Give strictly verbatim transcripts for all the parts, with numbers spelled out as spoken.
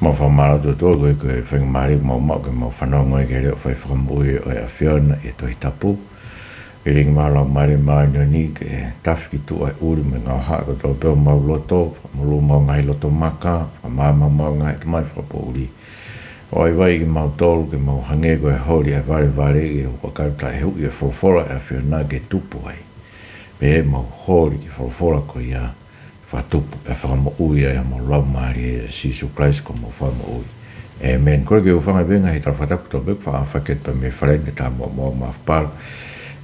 Mau fakamālō atu ʻOtua koeʻuhi ko e faingamālie ʻoku mau maʻu ke mau fanongo ai ki he leʻo fai fakamoʻui ʻo e ʻAfiona ʻi he Tohi Tapu. Lilingi mai ho Laumālie Māʻoniʻoni ke tafi ki tuʻa e ʻuli mo e ngaahi haʻa kotoa pē ʻo homau loto, fakamolū homau ngaahi loto maka, fakamaama homau ngaahi ʻatamai fakapoʻuli. ʻO vaivaiʻi kimautolu ke mau hangē ko e holi ʻa e valevale, ke huʻakau taʻehuʻi e folofola ʻa e ʻAfiona ke tupu ai. Pea mau holi ki he folofola ko ia, fakatupu ʻa e fakamoʻui ʻa homau laumālie, ʻia Sīsū Kalaisi ko homau Fakamoʻui. ʻĒmeni. Kole ke u hūfanga pē he ngaahi tala fakatapu kotoa pē ʻoku faʻa fakahoko pē mei he fale ni, ke tau muʻomuʻa ʻo fakapapau.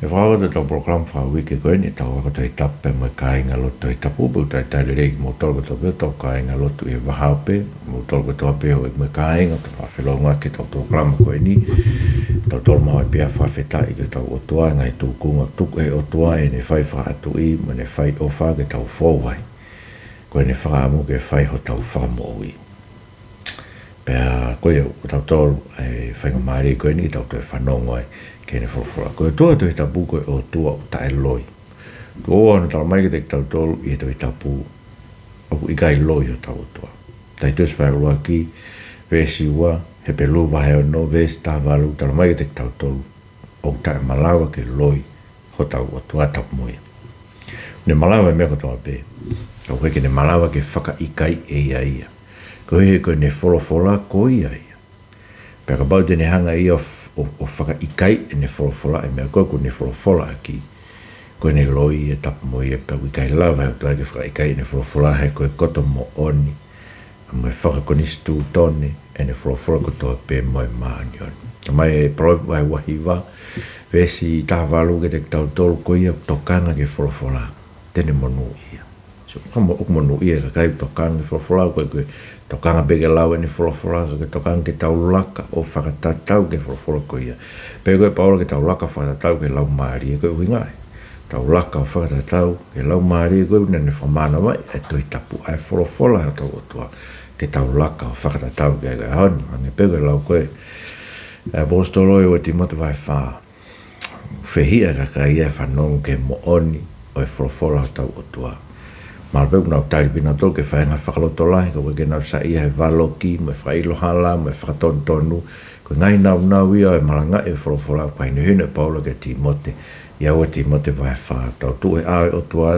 ʻE fakahoko atu ʻetau polokalama fakauike ko eni, ʻetau ako Tohi Tapu pea mo e kāinga lotu Tohi Tapu, pea ʻoku talitali lelei kimoutolu kotoa pē hotau kāinga lotu ʻi he vahaʻa pē, kimoutolu kotoa pē ʻoku ʻi ai mo e kāinga, ʻoku tau feʻiloaki ʻetau polokalama ko eni, tautolu maʻu ai pē ʻa e fakafetaʻi ki hotau ʻOtua, ngaahi tūkunga tuku ʻe he ʻOtua ʻene fai fakaʻatuʻi, mo ʻene fai ʻofa ke tau fou ai. Ko ʻene fakaʻamu ke fai hotau fakamoʻui. Pea ko ia ʻoku tau tolu ʻa e faingamālie ko eni ke tau toe fanongo ai ki heʻene folofola. Ko e ʻOtua Tohi Tapu ko e ʻOtua ʻoku taʻeloi. Tuʻo ua hono talamai kiate kitautolu ʻi he Tohi Tapu ʻoku ʻikai loi hotau ʻOtua. Taitusi vahe ʻuluaki, veesi ua, Hepelū vahe ono, veesi taha valu, talamai kiate kitautolu ʻoku taʻemalava ke loi hotau ʻOtua Tapu mo ia. Ne malava e meʻa kotoa pē, ka ʻoku ʻikai ke ne malava ke fakaʻikaiʻi ʻe ia ia. Koeʻuhi ko ʻene folofola ko ia ia. Pea kapau te ne hanga ʻe ia ʻo f-, ʻo, ʻo fakaʻikaiʻi ʻene folofola, ʻa e meʻa ko ē kuo ne folofola ʻaki, ko ʻene loi ia Tapu mo ia, pea ʻoku ʻikai lava ʻe he ʻOtua ke fakaʻikaiʻi ʻene folofola, he ko e koto moʻoni mo e fakakonisitūtone ʻene folofola kotoa pē mo e māʻoniʻoni. Talamai ʻe Palōvepi vahe ua hiva, veesi taha valu kiate kitautolu, ko ia ʻoku tokanga ki he folofola, te ne monūʻia. So, ka mo-, ʻoku monūʻia e kakai ʻoku tokanga ki he folofola, ko e, ko e tokanga pē ke lau ʻene folofola, ka ke tokanga ke tau laka ʻo fakatatau ki he folofola ko ia. Pea ko e pau ke tau laka ʻo fakatatau ki he Laumālie, ko e ʻuhinga ia. Tau laka ʻo fakatatau ki he Laumālie, ko ʻene fakamānavaʻi e Tohi Tapu, ʻa e folofola ʻa hotau ʻOtua, ke tau laka ʻo fakatatau ki ai. Ka ʻoku hangē pē ko e lau ko ē ʻa e ʻaposetolo ʻi he ua Tīmote vahe fā. Fehiʻa e kakai ʻoku fanongo ki he moʻoni ʻo e folofola ʻa hotau ʻOtua. Mahalo pē ʻoku nau tali pē nautolu ki he faʻahinga fakalotolahi, ka ʻoku ʻikai ke nau saiʻia he valoki, mo e fakaʻilo hala, mo e fakatonutonu, ko e ngaahi nāunau ia ʻo e malangaʻi e folofola, ko e hinohino ʻa Paula kia Tīmote, ʻi he ua Tīmote vahe fā, tau tuʻu he ʻao ʻo e ʻOtua,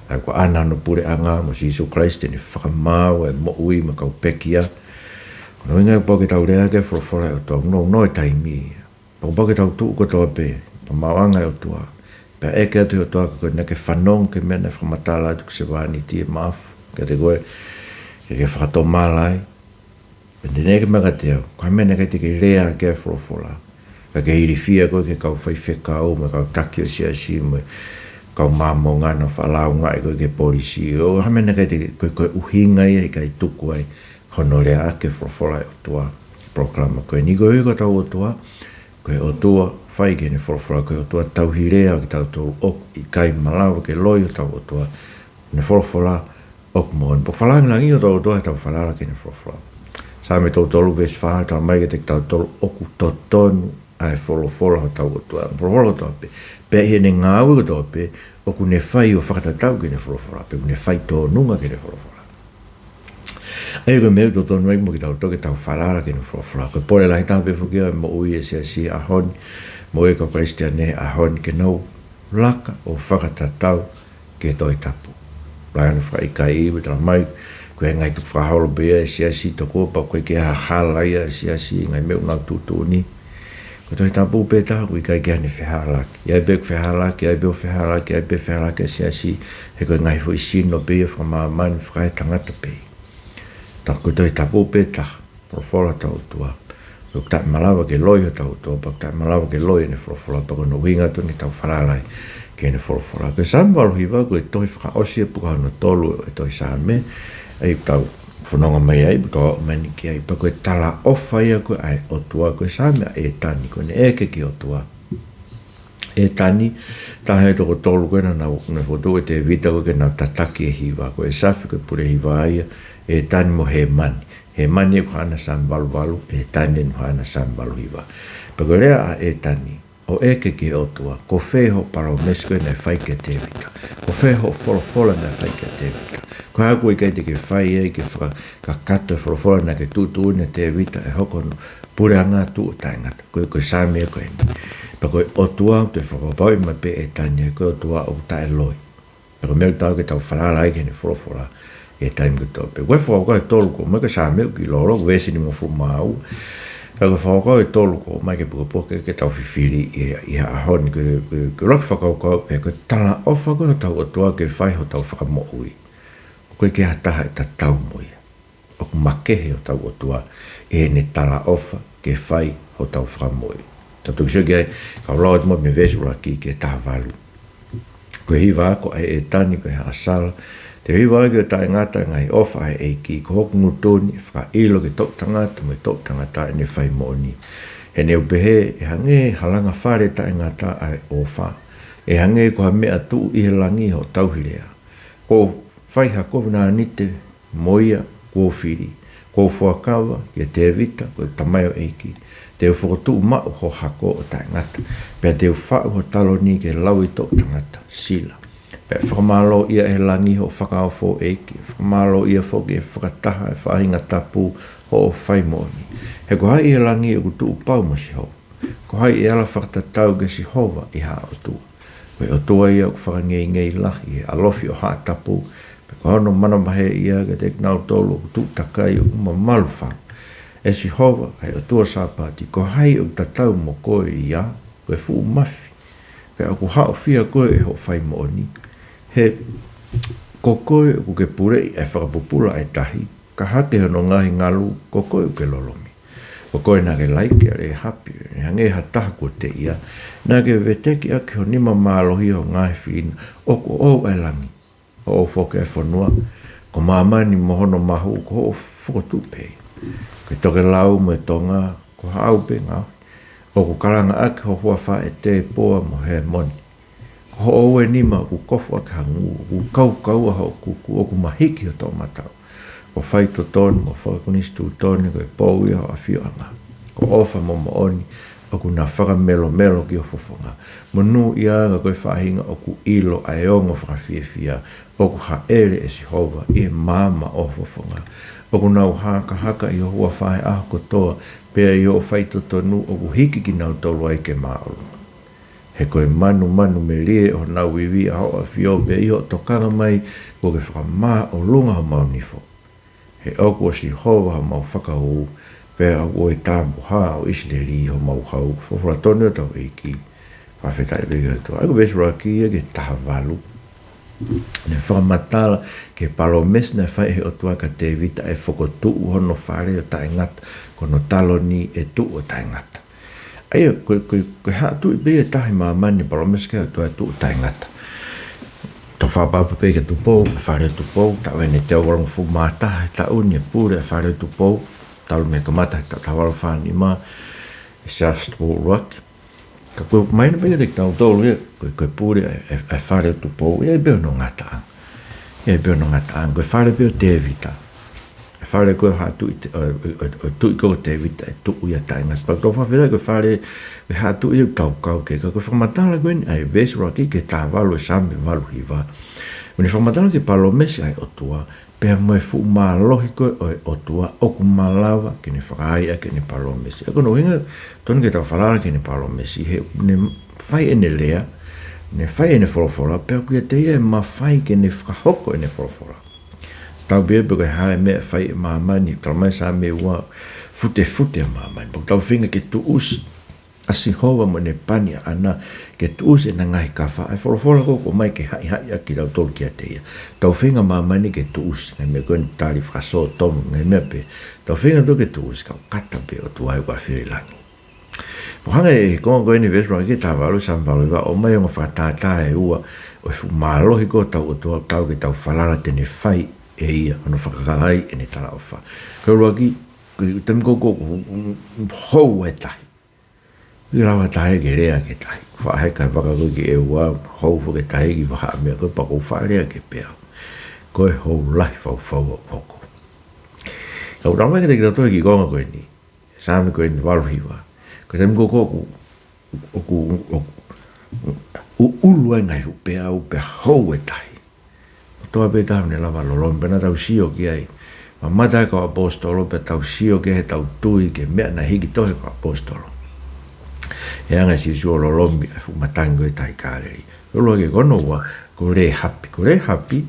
ʻa ia ko ʻAna hono puleʻanga, mo Sīsū Kalaisi te ne fakamaau e moʻui mo e kau pekia. Ko hono ʻuhinga ia ʻoku pau ke tau lea ki he folofola ʻa e ʻOtua, ʻoku nounou e taimi ia. Pea ʻoku pau ke tau tuʻu kotoa pē, pea maʻuʻanga e ʻOtua. Pea ʻeke atu ʻe he ʻOtua ka ko e naʻa ke fanongo ki he meʻa naʻe fakamatala atu ki he sevāniti ʻe Maʻafu kiate koe, ke ke fakatomala ai. Pea te ne ʻeke mai kiate au, ko e hā e meʻa naʻe ʻikai te ke lea ki ai he folofola, ka ke ilifia koe ki he kau faifekau, mo e kau taki ʻo e siasi, mo e kau Māmonga naʻa nau fakalaungaʻi koe ki he polisi, ʻo hā e meʻa naʻe ʻikai te ke, ko e, ko e ʻuhinga ia ʻikai tuku ai hono lea ki he folofola ʻa e ʻOtua, polokalama ko eni. Koeʻuhi ko hotau ʻOtua, ko e ʻOtua fai ki heʻene folofola, ko e ʻOtua tauhi lea ʻa kitautolu, ʻoku ʻikai malava ke loi hotau ʻOtua, ʻene folofola ʻoku moʻoni. Pea ʻoku fakalāngilangiʻi hotau ʻOtua heʻetau falala ki heʻene folofola. Saame tolu tolu veesi fā, talamai kiate kitautolu ʻoku totonu ʻa e folofola ʻa hotau ʻOtua, folofola kotoa pē. Pea ʻi heʻene ngāue kotoa pē, ʻoku ne fai ʻo fakatatau ki heʻene folofola, pea ʻoku ne fai tōnunga ki heʻene folofola. ʻA ia ko e meʻa ʻoku totonu ai mo kitautolu ke tau falala ki heʻene folofola. Ko e pole lahi taha pē foki ia ʻo e moʻui ʻa e siasi he ʻaho ni, moʻui ʻa e kau Kalisitiane he ʻaho ni, ke nau laka ʻo fakatatau ki he Tohi Tapu. Lahi hono fakaʻikaiʻi, pea talamai, ko e ngaahi tukufakaholo pē ia ʻa e siasi, tokua pau ko e ke hahala ia ʻa e siasi, ngaahi meʻa ʻoku nau tuʻutuʻuni. Ko e Tohi Tapu pē taha, ʻoku ʻikai ke ʻi ai hano fehālaaki. ʻI ai pē ʻoku fehālaaki, ʻi ai pē ʻoku fehālaaki, ʻi ai pē fehālaaki ʻa e siasi, he ko e ngaahi foʻi sino pē ia fakamāmani, fakaetangata pē. Ka ko e Tohi Tapu pē taha, folofola ʻa hotau ʻOtua. ʻOku taʻemalava ke loi hotau ʻOtua, pea ʻoku taʻemalava ke loi ʻene folofola, pea ko hono ʻuhinga atu eni ʻetau falala ai ki heʻene folofola. Ko e Saame valu hiva, ko e tohi fakaʻosi ʻa e puka hono tolu ʻo e tohi Saame, ʻa ia ʻoku tau fononga mai ai, pea tau aʻu mai eni ki ai, pea ko e talaʻofa ia ko ē ʻa e ʻOtua, ko e Saame ʻa ʻĒtani, ko ʻene ʻeke ki he ʻOtua. ʻĒtani, taha ʻi he toko tolu ko ē naʻa nau, naʻe fokotuʻu ʻe Tēvita ko ē ke nau tataki e hiva, ko ʻĒsafi ko e pule hiva ia, ʻĒtani mo Hēmani. Hēmani ʻoku haʻana Saame valu valu, ʻĒtani ʻoku haʻana Saame valu hiva. Pea ko e lea ʻa ʻĒtani, ʻo ʻeke ki he ʻOtua, ko fē hoʻo palōmesi ko ē naʻe fai kia Tēvita? Ko fē hoʻo folofola naʻe fai kia Tēvita? Ko e hā ʻoku ʻikai te ke fai ai ke fakakakato e folofola naʻe tuʻutuʻuni ʻe Tēvita ʻe hoko hono puleʻanga tuʻu ʻo taʻengata? Ko e, ko e Saame ko eni. Pea ko e ʻOtua ʻoku te fakapapauʻi mai pē ʻEtani, ko e ʻOtua ʻoku taʻeloi. Pea ko e meʻa ʻoku tau ke tau falala ai ki heʻene folofola ʻi he taimi kotoa pē. Ko e Fuakava ʻe tolu ʻoku ʻomai, ko e Saame ʻoku kiʻi lōloa, veesi nimangofulu mā ua. Ka ko e Fuakava ʻe tolu ʻoku ʻomai ke pukepuke ke tau fifili ʻi, ʻi he ʻaho ni, ko e, ko e, ko e ʻuluaki fakakaukau pē, ko e talaʻofa ko ē hotau ʻOtua ke fai hotau fakamoʻui. ʻOku ʻikai ke ʻi ai ha taha ʻe tatau mo ia. ʻOku makehe hotau ʻOtua ʻi heʻene talaʻofa ke fai hotau fakamoʻui. Tau toki sio ki ai, kau lau atu mo e veesi ʻuluaki ki he taha valu. Ko e hiva ako ʻa ʻEtani ko e Haʻasala. Te u hiva ʻaki ʻo taʻengata e ngaahi ʻofa ʻa e ʻEiki, ko hoku ngutu ni ʻe fakaʻilo ki he toʻu tangata mo e toʻu tangata ʻene fai moʻoni. He ne u pehē, ʻe hangē ha langa fale taʻengata ʻa e ʻofa, ʻe hangē ko ha meʻa tuʻu ʻi he langi hoʻo tauhi lea. Kuo u fai ha kovinānite mo ia kuo u fili, kuo u fuakava kia Tēvita ko e tamaioʻeiki, te u fokotuʻu maʻu ho hako ʻo taʻengata, pea te u faʻu ho taloni ki he lauʻi toʻu tangata. Sila. Pea ʻe fakamālōʻia ʻe he langi hoʻo fakaofo, ʻEiki, ʻe fakamālōʻia foki ʻe he fakataha ʻo e faʻahinga tapu hoʻo fai moʻoni. He ko hai ʻi he langi ʻoku tuʻu pau mo Sihova? Ko hai ʻe ala fakatatau kia Sihova ʻi haʻa ʻotua? Ko e ʻOtua ia ʻoku fakangeingei lahi ʻi he ʻalofi ʻo haʻa tapu, pea ko hono manavahē ia kiate kinautolu ʻoku tuʻu takai ʻoku mamalu fau. ʻE Sihova, ʻa e ʻOtua Sāpate, ko hai ʻoku tatau mo koe ia? Ko e fuʻu mafi, pea ʻoku haʻofia koe ʻe hoʻo fai moʻoni. He ko koe ʻoku ke puleʻi ʻa e fakapupula ʻa e tahi, ka hake hono ngaahi ngalu, ko koe ʻoku ke lolomi. Ko koe naʻa ke laiki ʻa Lēhapi, ʻo ne hangē ha taha kuo teʻia, naʻa ke veteki ʻaki ho nima mālohi ho ngaahi fili na. ʻOku ʻoʻou ʻa e langi, ʻoʻou foki ʻa e fonua, ko māmani mo hono mahu ko hoʻo fokotuʻu pē. Ko e tokelau mo e tonga, ko haʻau pē ngaohi. ʻOku kalanga ʻaki ho huafa ʻe Tēpoa mo Hēmoni. Ko hoʻo uenima ʻoku kofu ʻaki ha ngū, ʻoku kaukaua hoʻo kuku, ʻoku mahiki ho toʻomataʻu. Ko e faitotonu mo e fakakonisitūtone, ko e pou ia ho ʻafioʻanga. Ko e ʻofa mo e moʻoni ʻoku na fakamelomelo ki ho fofonga. Monūʻia ange ko e faʻahinga ʻoku ʻilo ʻa e ongo fakafiefia, ʻoku haʻele ʻe Sihova ʻi he maama ʻo ho fofonga. ʻOku nau hakahaka ʻi ho huafa he ʻaho kotoa, pea ʻi hoʻo faitotonu ʻoku hiki kinautolu ai ke māʻolunga. He ko e manumanu melie ʻo honau ivi ʻa hoʻo ʻafio, pea ʻi hoʻo tokanga mai kuo ke fakamāʻolunga homau nifo. He ʻoku ʻo Sihova homau fakaū, pea ʻoku ʻo e tāpuhā ʻo ʻIsileli homau hau. Folofola tonu ʻa hotau ʻEiki. Fakafetaʻi pē ki he ʻOtua. ʻA ia ko e veesi ʻuluaki ia ki he taha valu, ne fakamatala ki he palōmesi naʻe fai ʻe he ʻOtua kia Tēvita ʻe fokotuʻu hono fale ʻo taʻengata, ko hono taloni ʻe tuʻu ʻo taʻengata. ʻA ia, ko, ko, ko e haʻa tuʻi pē ia ʻe taha ʻi māmani naʻe palōmesi ki ai ʻe he ʻOtua ʻe tuʻu ʻo taʻengata. Tau fakapapau pē kia Tupou, fale ʻo Tupou, taʻu ʻe teau valungofulu mā taha he taʻu ni ʻe pule ʻa e fale ʻo Tupou, talu mei he kamata he taʻu taha valu fā nima, ʻe Siaosi Tupou ʻUluaki. Ka ko e mahino pē kiate kitautolu ia, ko e, ko e pule ʻa e, ʻa e, ʻa e fale ʻo Tupou, ʻe ʻi ai pē hono ngataʻanga. ʻE ʻi ai pē hono ngataʻanga, ko e fale pē ʻo Tēvita. ʻE fale ko ē ʻo e haʻa tuʻi Tē-, ʻo, ʻo, ʻo, ʻo e tuʻi ko ē ko Tēvita ʻe tuʻu ia ʻo taʻengata. Pea tau fakafetaʻi ko e fale ʻo e haʻa tuʻi ʻoku tau kau ki ai. Ka ko e fakamatala ko eni ʻa e veesi ʻuluaki ki he taha valu ʻo e Saame valu hiva. ʻOku ne fakamatala ki he palōmesi ʻa e ʻOtua, pea mo e fuʻu mālohi ko ē ʻo e ʻOtua ʻoku malava ke ne fakaai ʻaki ʻene palōmesi. ʻA ia ko hono ʻuhinga tonu ke tau falala ki heʻene palōmesi, he ne fai ʻene lea, ne fai ʻene folofola, pea ʻoku ʻiate ia e mafai ke ne fakahoko ʻene folofola. Tatau pē pe ko e hā e meʻa ʻe fai ʻe māmani, talamai ʻe Saame ua, futefute ʻa māmani. Pea ʻoku tau feinga ke tuʻusi ʻa Sihova mo ʻene pani ʻaʻana, ke tuʻusi ʻena ngaahi kafa, ʻa e folofola ko ē ʻoku ʻomai ke haʻihaʻi ʻaki kitautolu kiate ia. Tau feinga ʻe māmani ke tuʻusi ngaahi meʻa ko eni, tali fakasōtomu, ngaahi meʻa pehē. Tau feinga ʻo ke tuʻusi, ka ʻoku kata pē ʻOtua ʻoku ʻafio ʻi langi. Pea hangē ko e konga ko eni veesi ʻuluaki ki he taha valu, Saame valu hiva, ʻomai e ongo fakatātā ʻe ua ʻo e fuʻu mālohi ko ē ʻo hotau ʻOtua, ʻoku tau ke tau falala te ne fai ʻe ia hono fakahaaʻi ʻene talaʻofa. Ko e ʻuluaki, ko e taimi ko ē ʻoku, ʻoku, ʻoku hou e tahi, ʻikai lava ha taha ia ke lea ki he tahi. Faʻa heka e vaka ko ē ki ʻEua, hou foki e tahi ki vahaʻa meʻa ko ē, pea ʻoku ou faʻa lea ki ai pē au. Ko e hou lahi fau fau ʻoku hoko. Ka ʻoku talamai kiate kitautolu ʻe he kiʻi konga ko eni, Saame ko eni valu hiva, ko e taimi ko ē ʻoku, ʻoku, ʻoku, ʻoku ʻuʻulu ai e ngaahi huʻu peau pea hou e tahi, ʻo kotoa pē taha ʻoku ne lava lolomi, pea naʻa tau sio ki ai. Mamata ko e ʻaposetolo pea tau sio ki ai heʻetau tui ki he meʻa naʻe hiki tohi ʻe he kau ʻaposetolo. He anga ʻa Sīsū ʻo lolomi ʻa e fuʻu matangi ko ē ʻi Tahi Kāleli. Lolomi ki he konga ua, ko Lēhapi. Ko Lēhapi,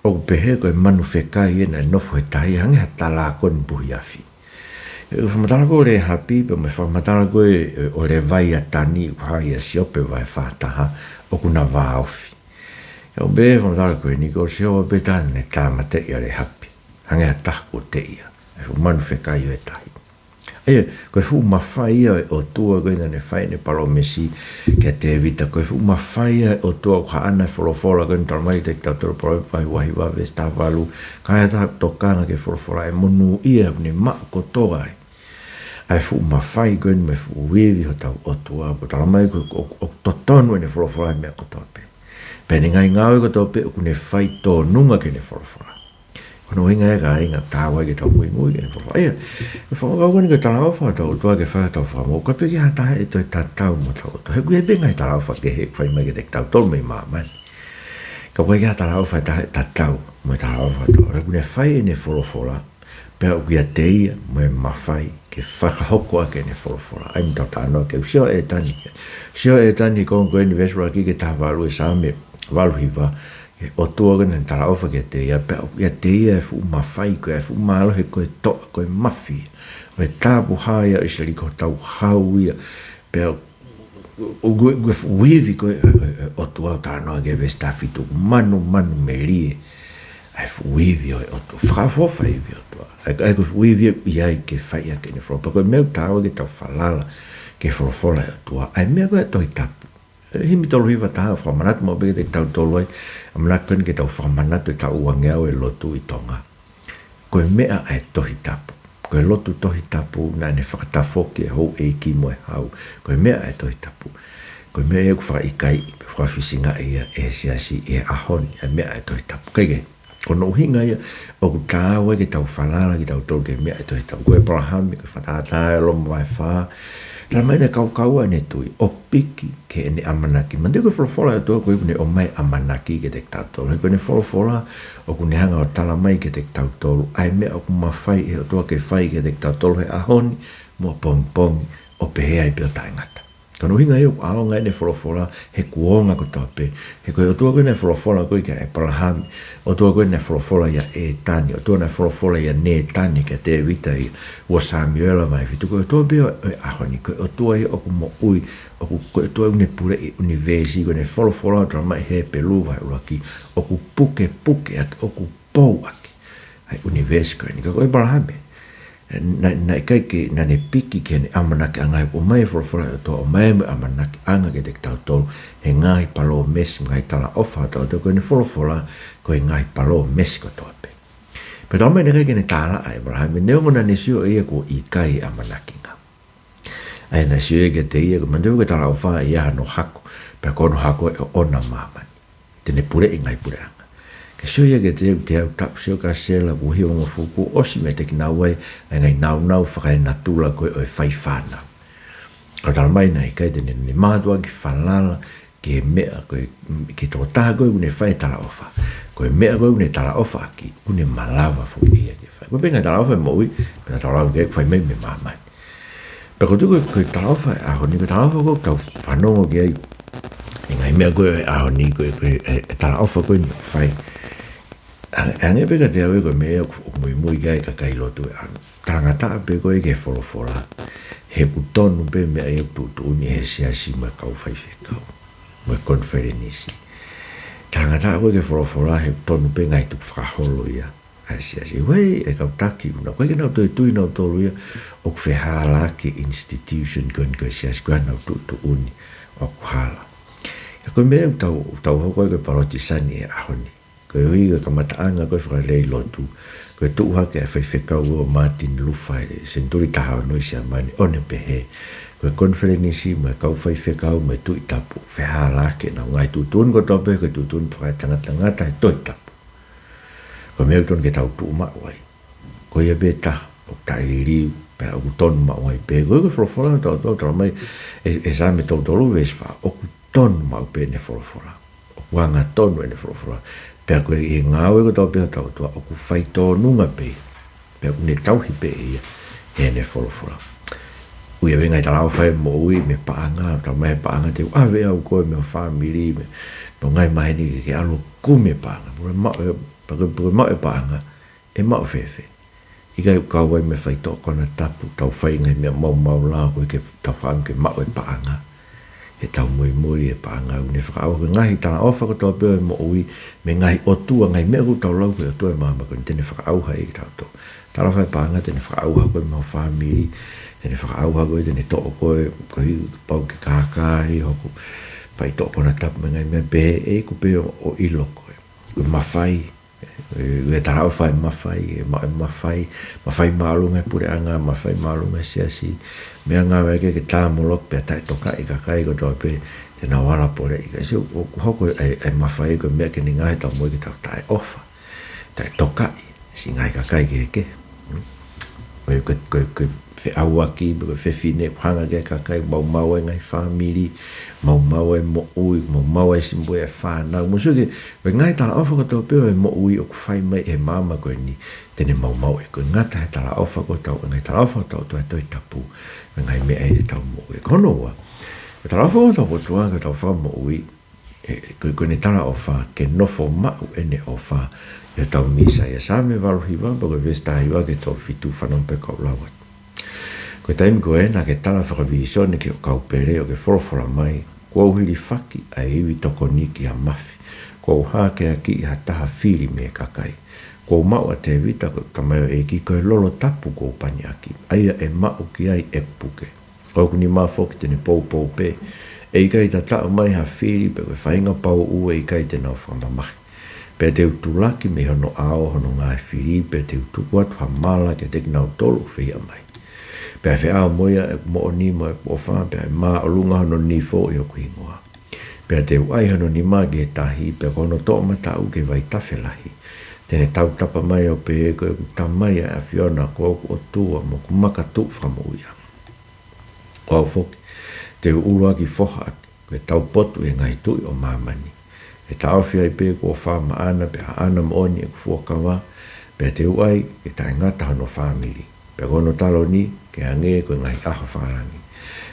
ʻoku pehē ko e manu fekai ia naʻe nofo he tahi, hangē ha talākoni puhi afi. ʻE fakamatala ko Lēhapi, pea mo e fakamatala ko ē ʻo Levaiatani, ʻoku hā ia ʻia Siope vahe fā taha, ʻoku na vāofi. Ka ʻoku pehē fakamatala ko eni ko Sihova pē taha naʻa ne tāmateʻi ʻa Lēhapi. Hangē ha taha kuo teʻia. ʻA e fuʻu manu fekai ʻo e tahi. ʻA ia, ko e fuʻu mafai ia ʻo e ʻOtua ko ē naʻa ne fai ʻene palōmesi kia Tēvita. Ko e fuʻu mafai ia ʻo e ʻOtua ʻoku hā ʻana e folofola ko ē naʻe talamai kiate kitautolu Palōvepi vahe uahiva veesi taha valu. Ka ai ha taha ʻoku tokanga ki he folofola ʻe monūʻia he ʻoku ne maʻu kotoa ai. ʻA e fuʻu mafai ko eni mo e fuʻu ivi hotau ʻOtua, ʻoku talamai ko e, ʻoku, ʻoku totonu ʻene folofola he meʻa kotoa pē. Pea ʻene ngaahi ngāue kotoa pē ʻoku ne fai tōnunga ki heʻene folofola. Ko hono ʻuhinga ia kāinga, taau ai ke tau muimui ki heʻene folofola. ʻA ia, ko e fakakaukau ko eni ko e talaʻofa hotau ʻOtua ke fai hotau fakamoʻui, ʻoku ʻikai pē ke ʻi ai ha taha ʻe toe tatau mo hotau ʻOtua. He ʻoku ʻi ai pē ngaahi talaʻofa kehe ʻoku fai mai kiate kitautolu mei māmani. Ka ʻoku ʻikai ke ʻi ai ha talaʻofa ʻe taha ʻe tatau mo e talaʻofa hotau ʻOtua. He ʻoku ne fai ʻene folofola, pea ʻoku ʻiate ia mo e mafai ke fakahoko ʻaki ʻene folofola. ʻA ia naʻa tau talanoa ki ai, ʻoku sio ʻa ʻĒtani ki ai. Sio ʻa ʻĒtani, konga ko eni veesi ʻuluaki ki he taha valu ʻi he Saame valu hiva, ʻa e ʻOtua ko ē naʻa ne talaʻofa kiate ia, pea ʻoku ʻiate ia e fuʻu mafai ko ē, e fuʻu mālohi ko ē ʻo e toʻa, ko e mafi. ʻO e tāpuhā ia ʻo ʻIsileli, ko hotau hau ia, pea ʻoku, ʻoku, ʻoku fuʻu ivi ko ē ʻo e, ʻo e, ʻo e ʻOtua ʻoku talanoa ki ai he veesi taha fitu, ʻoku manu, manu melie ʻa e fuʻu ivi ʻo e ʻOtua. Fakaʻofoʻofa e ivi ʻo e ʻOtua. ʻA ia, ʻa ia ko e fuʻu ivi ʻoku ʻi ai ke fai ʻaki ʻene folofola. Pea ko e meʻa ʻoku taau ke tau falala ki he folofola ʻa e ʻOtua. ʻA e meʻa ko ē ʻa e Tohi Tapu. ʻE, himi tolu hiva taha, fakamanatu maʻu pē kiate kitautolu ai, ʻamanaki ko eni ke tau fakamanatu e taʻu uangeau e lotu ʻi Tonga. Ko e meʻa ʻa e Tohi Tapu. Ko e lotu Tohi Tapu naʻa ne fakatafoki e houʻeiki mo e hau. Ko e meʻa ʻa e Tohi Tapu. Ko e meʻa ia ʻoku fakaʻikaiʻi, fakafisingaʻi ia ʻe he siasi ʻi he ʻaho ni, ʻa e meʻa ʻa e Tohi Tapu. Kae kehe, ko hono ʻuhinga ia ʻoku taau ai ke tau falala kitautolu ki he meʻa ʻa e Tohi Tapu. Ko ʻĒpalahame, ko e fakatātā ʻa Loma vahe fā, talamai naʻe kaukaua ʻene tui ʻo piki ki heʻene ʻamanaki. Manatuʻi ko e folofola ʻa e ʻOtua ko ē ʻoku ne ʻomai ʻamanaki kiate kitautolu. He ko ʻene folofola ʻoku ne hanga ʻo talamai kiate kitautolu ʻa e meʻa ʻoku mafai ʻe he ʻOtua ke fai kiate kitautolu he ʻaho ni mo ʻapongipongi, ʻo pehē ai pē ʻo taʻengata. Ko hono ʻuhinga ia ʻoku ʻaonga ʻene folofola he kuonga kotoa pē. He ko e ʻOtua ko ē naʻe folofola ko ē kia ʻĒpalahame, ʻOtua ko ē naʻe folofola ʻia ʻĒtani, ʻOtua naʻe folofola ʻia Nētane kia Tēvita ʻi he ua Sāmiuela vahe fitu, ko e ʻOtua pē ʻo e ʻaho ni, ko e ʻOtua ia ʻoku moʻui, ʻoku, ko e ʻOtua ʻoku ne puleʻi e ʻunivēsi, ko ʻene folofola ʻoku talamai ʻe Hepelū vahe ʻuluaki, ʻoku pukepuke ʻaki, ʻoku pou ʻaki ʻa e ʻunivēsi ko eni. Ka ko ʻĒpalahame, naʻe, naʻe ʻikai ke, naʻa ne piki ki heʻene ʻamanakiʻanga, he ʻoku ʻomai e folofola ʻa e ʻOtua, ʻomai mo e ʻamanakiʻanga kiate kitautolu he ngaahi palōmesi, ngaahi talaʻofa ʻa e ʻOtua, ko ʻene folofola ko e ngaahi palōmesi kotoa pē. Pea talamai naʻe ʻikai ke ne tālaʻa ʻa ʻĒpalahame, neongo naʻa ne sio ʻe ia kuo ʻikai e ʻamanakiʻanga. ʻA ia naʻe sio ia kiate ia, ko e manatuʻi ko e talaʻofa ʻe ʻi ai hano hako, pea ko hono hako ʻe ʻoʻona ʻa māmani. Te ne puleʻi e ngaahi puleʻanga. Kae sio ia kiate au, te u taʻu, sio kia Sela, kuo hivangofulu, kuo ʻosi meiate kinaua ʻa e ngaahi nāunau fakaenatula ko ē ʻo e fai fānau. Ka ʻoku talamai naʻe ʻikai, te ne, ne mātuʻaki falala ki he meʻa ko ē, ki he tokotaha ko ē ʻoku ne fai e talaʻofa. Ko e meʻa ko ē ʻoku ne talaʻofa ʻaki, ʻoku ne malava foki ia ke fai. Ko e pē ngaahi talaʻofa ʻo e moʻui, pea talaʻofa ke fai mai mei māmani. Pea ko e tuʻu ko ē, ko e talaʻofa ʻo e ʻaho ni, ko e talaʻofa ko ē ʻoku tau fanongo ki ai ʻi he ngaahi meʻa ko ē ʻo e ʻaho ni, ko e, ko e, e, e talaʻofa ko eni ʻoku fai. Hangē, hangē pē kiate au ia ko e meʻa ʻoku, ʻoku muimui ki ai e kakai lotu ʻi he ʻaho ni. Talangataʻa pē ko ē ki he folofola, he ʻoku tonu pē e meʻa ia ʻoku tuʻutuʻuni ʻe he siasi mo e kau faifekau mo e konifelenisi. Talangataʻa ko ē ki he folofola, he ʻoku tonu pē e ngaahi tukufakaholo ia ʻa e siasi. Vai e kau taki, ʻoku ʻikai ke nau toe tui nautolu ia ʻoku fehālaaki e institution ko eni ko e siasi, ko ʻenau tuʻutuʻuni ʻoku hala. Ka ko e meʻa ʻoku tau, tau hoko ai ko e palōtisani he ʻaho ni. Koeʻuhi ko e kamataʻanga ko ē e fakalelei lotu, ko e tuʻu hake ʻa e faifekau ʻo Martin Luther he senituli taha ono ʻi Siamane, ʻo ne pehē, ko e konifelenisi mo e kau faifekau mo e Tuʻi Tapu, fehālaaki ʻenau ngaahi tuʻutuʻuni kotoa pē, ko e tuʻutuʻuni fakaetangatangata he Tohi Tapu. Ko e meʻa ʻoku tonu ke tau tuʻu maʻu ai. Ko ia pē taha ʻoku taʻeliliu, pea ʻoku tonu maʻu ai pē. Ko e, ko e folofola ʻa e ʻOtua, talamai ʻe, ʻe Saame tolu tolu veesi fā, ʻoku tonu maʻu pē ʻene folofola. ʻOku angatonu ʻene folofola. Pea ko e ngāue kotoa pē ʻa hotau ʻOtua ʻoku faitōnunga pē, pea ʻoku ne tauhi pē ʻe ia heʻene folofola. ʻOku ʻi ai e ngaahi talaʻofa ʻo e moʻui mei he paʻanga, talamai ʻe he paʻanga te u ʻave au, koe mo ho fāmili, mo, mo ho ngaahi maheni ke ke ʻalu ʻo kumi e paʻanga. Pea ko e maʻu, pea ko e, pea ko e maʻu e paʻanga, ʻe maʻu fēfē? ʻIkai, ʻoku kau ai mo e faitoʻo konatapu, tau fai e ngaahi meʻa maumau lao, ko e ke tau fakaʻamu ke maʻu e paʻanga. He tau muimui he paʻanga ʻoku ne fakaʻauha. Ko e ngaahi talaʻofa kotoa pē ʻo e moʻui, mei he ngaahi ʻotua, ngaahi meʻa ʻoku tau lau ko e ʻotua ʻo e māmani ko eni, te ne fakaʻauha ia kiate kitautolu. Talaʻofa e paʻanga, te ne fakaʻauha koe mo ho fāmili, te ne fakaʻauha koe, te ne toʻo koe, koeʻuhi kuo pau ke kākaaʻi hoku faitoʻo konatapu mo e ngaahi meʻa pehē, ʻe ʻikai pē ʻo, ʻo ʻilo koe. Ko e mafai, ʻe, ʻe talaʻofa e mafai, ʻe ma-, ʻe mafai, mafai māʻolunga e puleʻanga, mafai māʻolunga e siasi, meʻangāue ke, ke tāmoloki pea taʻetokaʻi e kakai kotoa pē te nau ala poleʻi. Ka ʻoku hoko e, e mafai ko e meʻa ke ne ngaohi ʻetau moʻui ke tau taʻeʻofa, taʻetokaʻi siʻi ngaahi kakai kehekehe. Ko e, ko e, ko e, ko e feʻauaki, pe ko e fefine, ʻoku hanga ki ai e kakai, maumau ai e ngaahi fāmili, maumau ai e moʻui, maumau ai e simu e fānau. Mou sio ki he, ko e ngaahi talaʻofa kotoa pē ʻo e moʻui ʻoku fai mai ʻe he māmani ko eni, te ne maumauʻi. ʻOku ʻikai ngata he talaʻofa ko ʻetau, ngaahi talaʻofa ʻa hotau ʻOtua he Tohi Tapu, ko e ngaahi meʻa ia te tau moʻui ai. Ko hono ua, ko e talaʻofa ʻa hotau ʻOtua ki hotau fakamoʻui, ʻe, ko, ko ʻene talaʻofa ke nofo maʻu ʻene ʻofa ʻi hotau Mīsaia. Saame valu hiva, pea ko e veesi taha hiva ki he tolu fitu, fanongo pē kau lau atu. Ko e taimi ko ē naʻa ke tala fakavīsone ki hoʻo kau pele ʻo ke folofola mai, kuo u hilifaki ʻa e ivi tokoni ki ha mafi, kuo u hakeakiʻi ha taha fili mei he kakai. Kuo u maʻu ʻa Tēvita ko e tamaioʻeiki, ko e lolo tapu kuo u pani ʻaki, ʻa ia ʻe maʻu ki ai ʻeku puke. Ko hoku nima foki te ne poupou pē, ʻe ʻikai tataʻo mai ha fili, pea ko e faʻahinga pauʻu ʻe ʻikai te nau fakamamahi. Pea te u tulaki mei hono ʻao hono ngaahi fili, pea te u tuku atu ha mala kiate kinautolu ʻoku fehiʻa mai. Pea ʻe feʻao mo ia ʻeku moʻoni mo ʻeku ʻofa, pea ʻe māʻolunga hono nifo ʻi hoku hingoa. Pea te u ʻai hono nima ki he tahi, pea ko hono toʻomataʻu ki he vaitafe lahi. Te ne tautapa mai ʻo pehē, ko ʻeku Tamai ʻa e ʻAfiona, ko hoku ʻOtua mo hoku makatuʻu fakamoʻui ʻa. Ko au foki, te u ʻuluaki foha ʻaki, ko e taupotu ʻi he ngaahi tuʻi ʻo māmani. ʻE taʻofi ai pē ʻeku ʻofa maʻana, pea ʻaʻana moʻoni ʻeku fuakava, pea te u ʻai ke taʻengata hono fāmili. Pea ko hono taloni, ke hangē ko e ngaahi ʻaho fakalangi.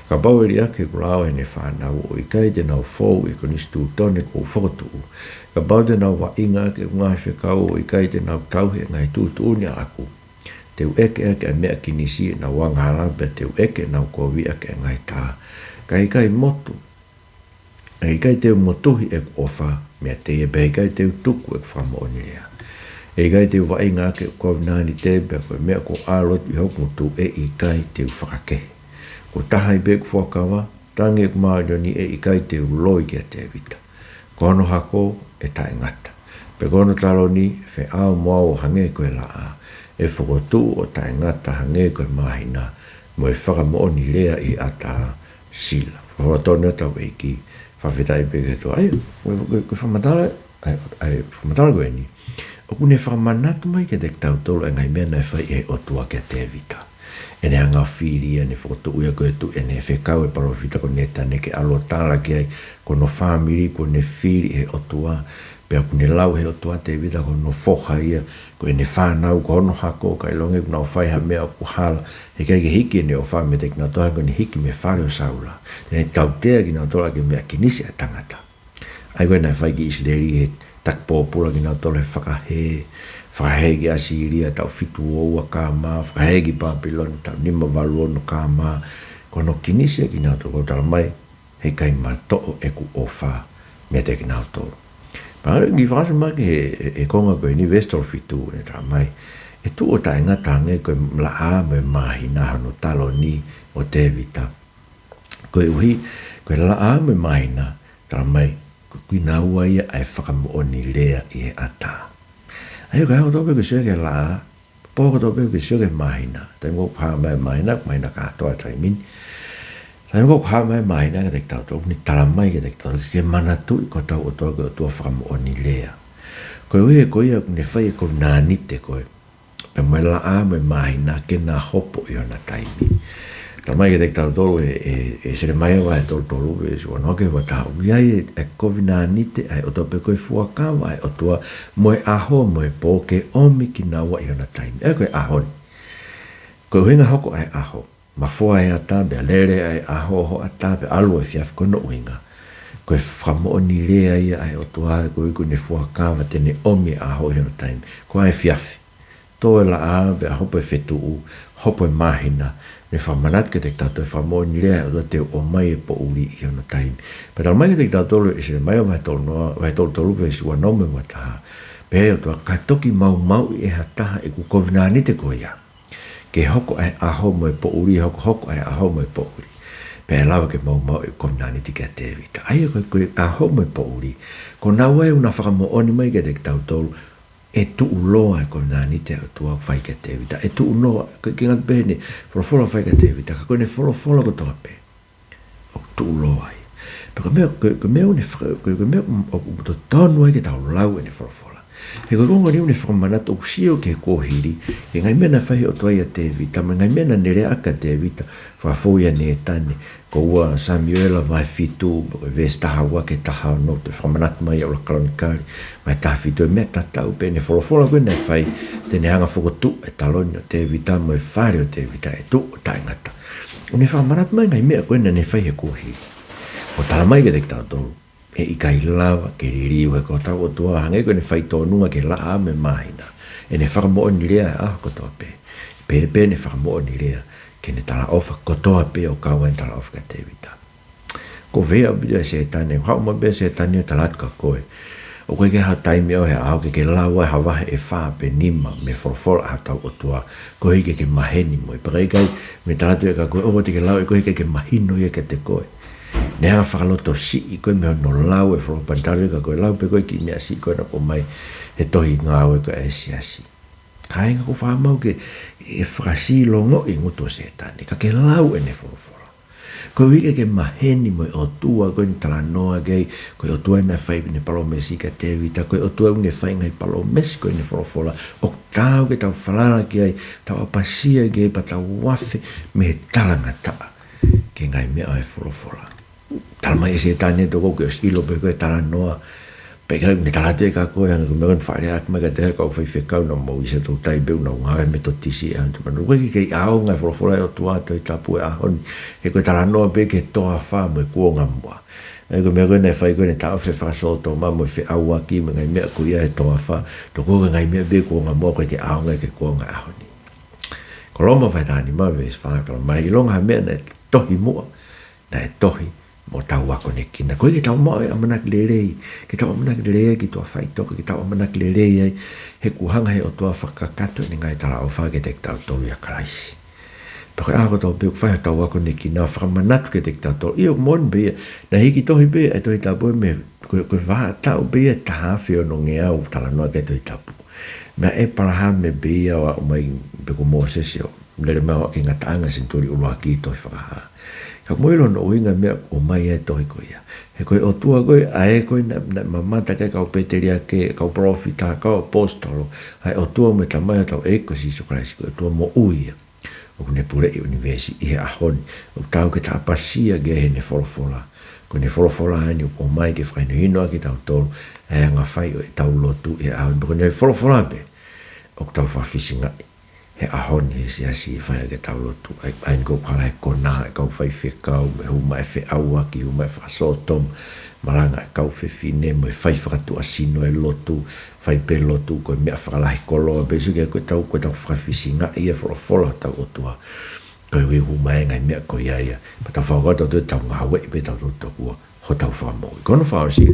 Kapau ʻe liʻaki ʻeku lao ʻe heʻene fānau, ʻo ʻikai te nau fou ʻi he konisitūtone kuo u fokotuʻu. Kapau te nau vaʻinga ʻaki ʻeku ngaahi fekau, ʻo ʻikai te nau tauhi ʻa e ngaahi tuʻutuʻuni ʻaʻaku. Te u ʻeke ʻaki ʻa e meʻa kinisi ʻenau angahala, pea te u ʻeke ʻenau kovi ʻaki ʻa e ngaahi tā. Ka ʻe ʻikai motu, ʻe ʻikai te u motuhi ʻeku ʻofa meiate ia, pea ʻe ʻikai te u tuku ʻeku fakamoʻoni lea. ʻE ʻikai te u vaʻinga ʻaki ʻeku kovinānite, pea ko e meʻa kuo ʻalu atu ʻi hoku ngutu ʻe ʻikai te u fakakehe. Kuo taha ai pē ʻeku fuakava, tangi ʻeku māʻoniʻoni, ʻe ʻikai te u loi kia Tēvita. Ko hono hako ʻe taʻengata. Pea ko hono taloni ʻe feʻao mo au ʻo hangē ko e laʻā. ʻE fokotuʻu ʻo taʻengata hangē ko e māhina, mo e fakamoʻoni lea ʻi he ʻatā sila. Folofola tonu ʻa hotau ʻEiki, fakafetaʻi pē ki he ʻOtua. ʻA ia, ko e, ko e, ko e fakamatala, ʻa e, ʻa e fakamatala ko eni, ʻoku ne fakamanatu mai kiate kitautolu ʻa e ngaahi meʻa naʻe fai ʻe he ʻOtua kia Tēvita. ʻEne hanga ʻo fili ia, ʻene fokotuʻu ia ko e tuʻi, ʻene fekau e palōfita ko Nētane ke ʻalu ʻo tala ki ai, ko hono fāmili kuo ne fili ʻe he ʻOtua, pea kuo ne lau ʻe he ʻOtua ʻa Tēvita ko hono foha ia, ko ʻene fānau ko hono hako, ka ʻilonga ʻoku nau fai ha meʻa ʻoku hala, heʻikai ke hiki ʻene ʻofa meiate kinautolu, he ko ʻene hiki mei he fale ʻo Saula. Te ne tautea kinautolu ʻaki e meʻa kinisi ʻa e tangata. ʻA ia ko ē naʻe fai ki ʻIsileli he taki pōpula kinautolu he fakahē, fakahē ki ʻAsīlia taʻu fitu ua ua K M, fakahē ki Pāpilone taʻu nima valu ono K M, ko hono kinisi ʻa kinautolu, ʻoku talamai, heʻikai matoʻo ʻeku ʻofa meiate kinautolu. Pea ʻalu ki he fakaʻosi mai ki he, he, he konga ko eni, veesi tolu fitu, ʻe talamai, ʻe tuʻu ʻo taʻengata hangē ko e laʻā mo e māhina hono taloni ʻo Tēvita. Koeʻuhi, ko e laʻā mo e māhina, talamai, ko kinaua ia ʻa e fakamoʻoni lea ʻi he ʻatā. ʻA ia ko e hā kotoa pē ʻoku ke sio ki he laʻā, pea ko e hā kotoa pē ʻoku ke sio ki he māhina. Taimi ʻoku hā mai e māhina, ko e māhina kātoa taimi ni. Taimi ʻoku hā mai e māhina kiate kitautolu, ʻoku ne talamai kiate kitautolu, ke manatuʻi ko hotau ʻOtua ko e ʻOtua fakamoʻoni lea. Koeʻuhi he ko ia ʻoku ne fai e kovinānite ko ē pea mo e laʻā mo e māhina ke na hopo ʻi hona taimi. Talamai kiate kitautolu ʻe, ʻe, ʻe Selemaia vahe tolu tolu veesi uanoa ki he uataha, ʻoku ʻi ai e, e kovinānite ʻa e ʻOtua, pe ko e fuakava ʻa e ʻOtua mo e ʻaho mo e pō, ke ʻomi kinaua ʻi hona taimi. ʻA ia ko e ʻaho ni. Ko e ʻuhinga hoko ʻa e ʻaho, mafoa e ata, pea lele ʻa e ʻaho ʻo hoʻatā, pea ʻalu ʻa e efiafi, ko hono ʻuhinga, ko e fakamoʻoni lea ia ʻa e ʻOtua, koeʻuhi ko ʻene fuakava te ne ʻomi e ʻaho ʻi hono taimi. Ko e efiafi, tō e laʻā, pea hopo e fetuʻu, hopo e māhina, ne fakamanatu kiate kitautolu e fakamoʻoni lea ʻa e ʻOtua te u ʻomai e poʻuli ʻi hono taimi. Pea talamai kiate kitautolu ʻe Selemaia vahe tolu noa, vahe tolu tolu veesi uanoa mo e uataha, pehē ʻe he ʻOtua, ka toki maumauʻi ʻe ha taha ʻeku kovinānite ko ia, ke hoko ʻa e ʻaho mo e poʻuli, hokohoko ʻa e ʻaho mo e poʻuli, pea ʻe lava ke maumauʻi e kovinānite kia Tēvita. ʻA ia ko e, ko e ʻaho mo e poʻuli, ko naua ʻoku na fakamoʻoni mai kiate kitautolu ʻe tuʻuloa e kovinānite ʻa e ʻOtua ʻoku fai kia Tēvita. ʻE tuʻuloa, ʻikai ke ngata pē heʻene folofola ʻoku fai kia Tēvita, ka ko ʻene folofola kotoa pē ʻoku tuʻuloa ai. Pea ko e meʻa, ko e, ko e meʻa ʻoku ne faka-, ko e, ko e meʻa ʻoku, ʻoku totonu ai ke tau lau ʻene folofola. He ko e konga ni ʻoku ne fakamanatu, ʻoku sio ki he kuohili, ki he ngaahi meʻa naʻe fai ʻe he ʻOtua ʻia Tēvita, mo e ngaahi meʻa naʻa ne leaʻaki kia Tēvita, fakafou ʻia Nētane, ko ua Samiuela vahe fitu, ko e veesi taha ua ki he taha ono, toe fakamanatu mai ʻi he ʻUluaki Kalonikali vahe taha fitu, e meʻa tatau pē ʻene folofola ko ē naʻe fai, te ne hanga ʻo fokotuʻu e taloni ʻo Tēvita mo e fale ʻo Tēvita ʻe tuʻu ʻo taʻengata. ʻOku ne fakamanatu mai e ngaahi meʻa ko ē naʻa ne fai he kuohili. ʻOku talamai kiate kitautolu, ʻe ʻikai lava ke liliu ʻe hotau ʻOtua, hangē ko ʻene fai tōnunga ki he laʻā mo e māhina, ʻene fakamoʻoni lea he ʻaho kotoa pē, pehē pē ʻene fakamoʻoni lea ki heʻene talaʻofa kotoa pē ʻo kau ai ʻene talaʻofa kia Tēvita. Ko e vea ʻaupito ʻa Sētane, haʻu mai pē ʻa Sētane ʻo tala atu kia koe, ʻoku ʻikai ke ʻi ai ha taimi ʻo e ʻaho ke ke lau ai ha vahe ʻe fā pe nima mei he folofola ʻa hotau ʻOtua, koeʻuhi ke ke maheni mo ia. Pea ʻikai, ʻoku ne tala atu ē kia koe, ʻoua te ke lau ia koeʻuhi ke ke mahino ia kiate koe. Ne hanga ʻo fakalotosiʻi koe mei hono lau e folofola, pea ne tala atu ē kia koe, lau pē ko e kiʻi meʻa siʻi ko ē naʻe ʻomai he tohi Ngāue ko ē ʻa e Siasi. Kāinga, ʻoku ou fakamālō ke, ʻe fakasilongoʻi e ngutu ʻo Sētane, ka ke lau ʻene folofola, koeʻuhi ke ke maheni mo e ʻOtua ko ē naʻe talanoa ki ai, ko e ʻOtua naʻe fai ʻene palōmesi kia Tēvita, ko e ʻOtua naʻe fai e ngaahi palōmesi ko ē ʻi heʻene folofola, ʻoku taau ke tau falala ki ai, tau ʻapasia ki ai, pea tau afe mei he talangataʻa ki he ngaahi meʻa ʻo e folofola. Talamai ʻe Sētane, tokua ke ʻosi ʻilo pē ko e talanoa, pea ʻikai, ʻoku ne tala atu ē kia koe, hangē ko e meʻa ko ē naʻe faʻa leaʻaki mai kiate au ʻe he kau faifekau naʻa mou ʻi Siaʻatoutai pē, ʻoku nau ngāue he Metotisi, ʻa ia ʻoku ne tala atu ē, ʻoku ʻikai ke ʻi ai ha ʻaonga e folofola ʻa e ʻOtua he tohi Tapu he ʻaho ni, he ko e talanoa pē ki he toafa mo e kuonga muʻa. ʻA ia ko e meʻa ko ē naʻe fai ko ē naʻe taʻofi e fakasōtoma mo e feʻauaki mo e ngaahi meʻa ko ia he toafa, tokua ko e ngaahi meʻa pē kuonga muʻa, ʻoku ʻikai ke ʻaonga ia ki he kuonga ʻo e ʻaho ni. Ko Loma vahe taha nima veesi fā, talamai, ʻilonga ha meʻa naʻe tohi muʻa, naʻe tohi mo tau akonekina. Koeʻuhi ke tau maʻu e ʻamanaki lelei, ke tau ʻamanaki lelei ai ki tuʻa faʻitoka, ke tau ʻamanaki lelei ai he kuo hanga ʻe he ʻOtua ʻo fakakakato ʻene ngaahi talaʻofa kiate kitautolu ʻia Kalaisi. Pea ko e ʻaho kotoa pē ʻoku fai hotau akonekina ʻo fakamanatu kiate kitautolu, ʻio, ʻoku moʻoni pē ia, naʻe hiki tohi pē ʻa e Tohi Tapu mei he, ko e, ko e vahaʻa taʻu pē ia ʻe taha afe ono ngeau talanoa ki ai e Tohi Tapu. Meʻa ʻĒpalahame pē ia ʻo aʻu mai, pe ko Mōsese ʻo lele mai ʻo aʻu ki he ngataʻanga senituli ʻuluaki tohi Fakahā. Ka mou ʻilo hono ʻuhinga e meʻa ʻoku ʻomai ai e tohi ko ia. He ko e ʻOtua ko ē, ʻa ē ko ē naʻe, naʻe mamata ki ai e kau pēteliake, kau palōfita, kau ʻaposetolo, ʻa e ʻOtua mo e Tamai ʻo hotau ʻEiki ko Sīsū Kalaisi, ko e ʻOtua moʻui ia, ʻoku ne puleʻi e ʻunivēsi ʻi he ʻaho ni, ʻoku taau ke tau ʻapasia ki ai heʻene folofola. Ko ʻene folofola eni ʻoku ʻomai ke fakahinohino ʻaki kitautolu ʻa e anga fai ʻo ʻetau lotu ʻi he ʻaho ni. Pea ko ʻene folofola pē ʻoku tau fakafisingaʻi he ʻaho ni he siasi ʻi he fai ʻaki ʻetau lotu. ʻA ia, ʻa ia ko e kala he konā e kau faifekau, mo e hū mai e feʻauaki, hū mai e fakasōtoma, malanga e kau fefine, mo e fai fakatuʻasino e lotu, fai pē lotu ko e meʻa fakalahi koloa pē, sio ki ai, ko ʻetau, ko ʻetau fakafisingaʻi e folofola ʻa hotau ʻOtua. Koeʻuhi ʻoku hū mai e ngaahi meʻa ko ia ia. Pea tau fakakaukau tautolu ʻe tau ngāueʻi pē tautolu tokua hotau Fakamoʻui. Ko hono fakaʻosi,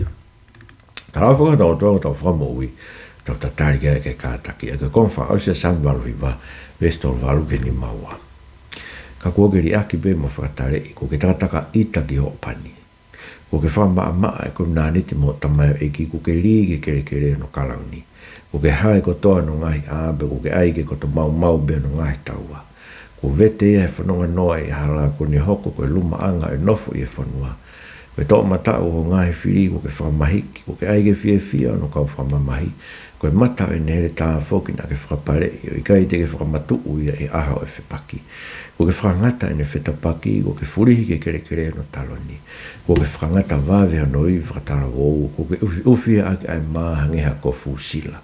talaʻofa ko ē ʻa hotau ʻOtua ko hotau Fakamoʻui, tau tatali ki ai ke kātaki. ʻA ia ko e konga fakaʻosi ʻa e Saame valu hiva, veesi tolu valu ki he nima ua. Ka kuo ke liʻaki pē mo fakataleʻi, kuo ke takatakaʻita ki hoʻo pani. Kuo ke fakamaʻamaʻa e kovinānite mo hoʻo tamaioʻeiki, kuo ke lī ki he kelekele ʻo hono kalauni. Kuo ke hae kotoa hono ngaahi ʻā, pea kuo ke ʻai ke koto maumau pē hono ngaahi taua. Kuo vete ia he fononga noa ʻi he hala, kuo ne hoko ko e lumaʻanga ʻo e nofo ʻi he fonua. Ko e toʻomataʻu ʻo hoʻo ngaahi fili kuo ke fakamahiki, kuo ke ʻai ke fiefia hono kau fakamamahi, Ko e mata ʻo ʻene heletā foki naʻa ke fakapaleʻi, ʻo ʻikai te ke fakamatuʻu ia ʻi he ʻaho ʻo e fepaki. Kuo ke fakangata ʻene fetapaki, kuo ke fulihi ki he kelekele ʻo hono taloni. Kuo ke fakangata vave hono ivi fakatalavou, kuo ke ʻufiʻufi ʻaki ʻa e mā hangē ha kofu sila.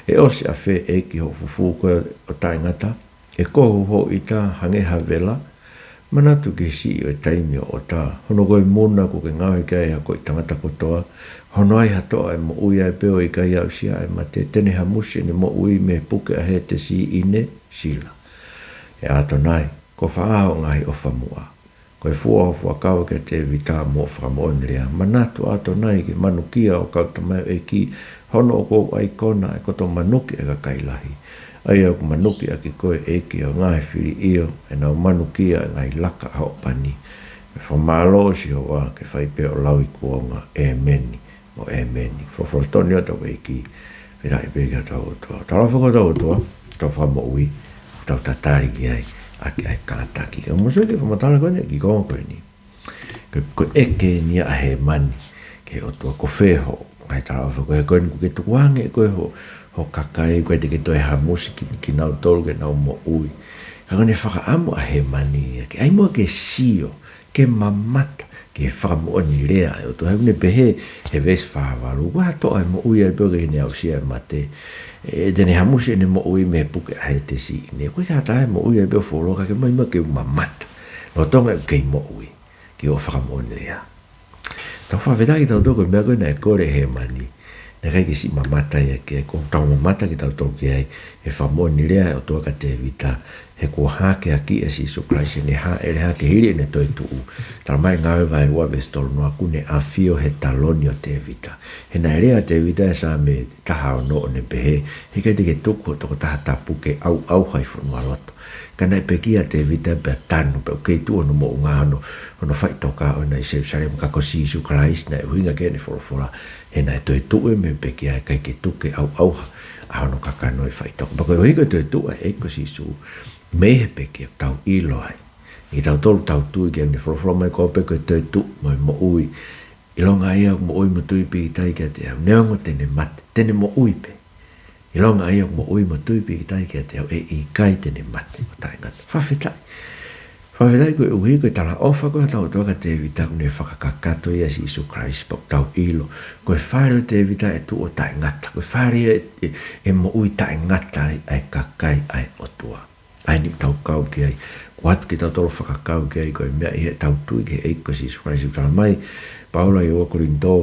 ʻE ʻosi ʻafē ʻEiki hoʻo fufū koe ʻo taʻengata? ʻE kohu hoʻo ʻita hangē ha vela? Manatu ki he siʻi ʻo e taimi ʻo ʻOta, hono ko e muna kuo ke ngaohi ki ai ha koʻi tangata kotoa, hono ʻai ha toʻa ʻe moʻui ai pē ʻo ʻikai aʻusia ʻa e mate, te ne hamusi ʻene moʻui mei he puke ʻa Hētesi ʻi he sila. ʻE ʻAtonai, ko e fē hoʻo ngaahi ʻofa muʻa? Ko e fua hoʻo fuakava kia Tēvita mo hoʻo fakamoʻoni lea. Manatu ʻAtonai ki he manukia ʻo e kau tamaioʻeiki, hono ʻoku ou ʻaikona ʻa e koto manuki ʻa e kakai lahi. ʻA ia ʻoku manuki ʻaki koe ʻEiki ʻa e ngaahi fili, ʻio, ʻenau manukia ʻa e ngaahi laka ʻa hoʻo pani. Ko e fakamālō Sihova, ke fai pē hoʻo lau ʻi he kuonga. ʻĒmeni mo ʻēmeni. Folofola tonu ʻa hotau ʻEiki. Fakafetaʻi pē ki hotau ʻOtua. Talaʻofa ko hotau ʻOtua, hotau Fakamoʻui, tau tatali ki ai ʻaki ʻa e kātaki. Ka mou sio ki he fakamatala ko eni, ki he konga ko eni. Ko, ko e ʻeke eni ʻa Hēmani ki he ʻOtua, ko fē hoʻo ngaahi talaʻofa? Ko e, ko eni kuo ke tukuange ʻe koe ho, ho kakai, ʻoku ʻikai te ke toe hamusi ki, kinautolu ke nau moʻui. Ka ko ʻene fakaʻamu ʻa Hēmani ia ke ʻai muʻa ke sio, ke mamata ki he fakamoʻoni lea ʻa e ʻOtua. He ʻoku ne pehē he veesi fā valu, ko e hā ha toʻa ʻe moʻui ai pē ʻo ʻikai ke ne aʻusia ʻa e mate? ʻE, te ne hamusi ʻene moʻui mei he puke ʻa Hētesi ʻi he sila. Ko e hā ha taha ʻe moʻui ai pē ʻo fuoloa? Ka ke ʻomai muʻa ke u mamata lolotonga ʻeku kei moʻui ki hoʻo fakamoʻoni lea. Tau fakafetaʻi kitautolu ko e meʻa ko ē naʻe kole ʻe Hēmani, naʻe ʻikai ke siʻi mamata ia ki ai, ko ʻetau mamata kitautolu ki ai, he fakamoʻoni lea ʻa e ʻOtua kia Tēvita, he kuo hākeakiʻi ʻa Sīsū Kalaisi, ʻene hāʻele hake hili ʻene toetuʻu. Talamai ʻe Ngāue vahe ua veesi tolu noa, kuo ne ʻafio he taloni ʻo Tēvita. He naʻe lea ʻa Tēvita ʻi he Saame taha ono ʻo ne pehē, he ʻikai te ke tuku ho tokotaha tapu ke ʻauʻauha ʻi fonualoto. Ka naʻe pekia ʻa Tēvita pea tanu, pea ʻoku kei tuʻu hono moʻunga, hono, hono faʻitoka ʻoʻona ʻi Selusalema, ka ko Sīsū Kalaisi naʻe ʻuhinga ki ai ʻene folofola, he naʻe toetuʻu ia mei he pekia, ʻikai ke tuku ke ʻauʻauha ʻa hono kakano ʻi faʻitoka. Pea koeʻuhi ko e toetuʻu ʻa e ʻEiki ko Sīsū mei he pekia, ʻoku tau ʻilo ai. ʻI heʻetau tui, tau tui ki heʻene folofola mai, ko au pē ko e toetuʻu mo e moʻui. ʻIlonga ia ʻoku moʻui mo tui pīkitai kiate au, neongo te ne mate, te ne moʻui pē. ʻIlonga ia ʻoku moʻui mo tui pīkitai kiate au, ʻe ʻikai te ne mate ʻo taʻengata. Fakafetaʻi. Fakafetaʻi koeʻuhi ko e talaʻofa ko ē ʻa hotau ʻOtua kia Tēvita, kuo ne fakakakato ia ʻia Sīsū Kalaisi, pea ʻoku tau ʻilo ko e fale ʻo Tēvita ʻe tuʻu ʻo taʻengata. Ko e fale ʻe, ʻe, ʻe moʻui taʻengata ai ʻa e kakai ʻa e ʻOtua. ʻA ia ʻoku tau kau ki ai, kuo ʻoatu kitautolu ʻo fakakau ki ai, ko e meʻa ʻi heʻetau tui ki he ʻEiki ko Sīsū Kalaisi. Talamai ʻe Paula ʻi he ua Kolinitō,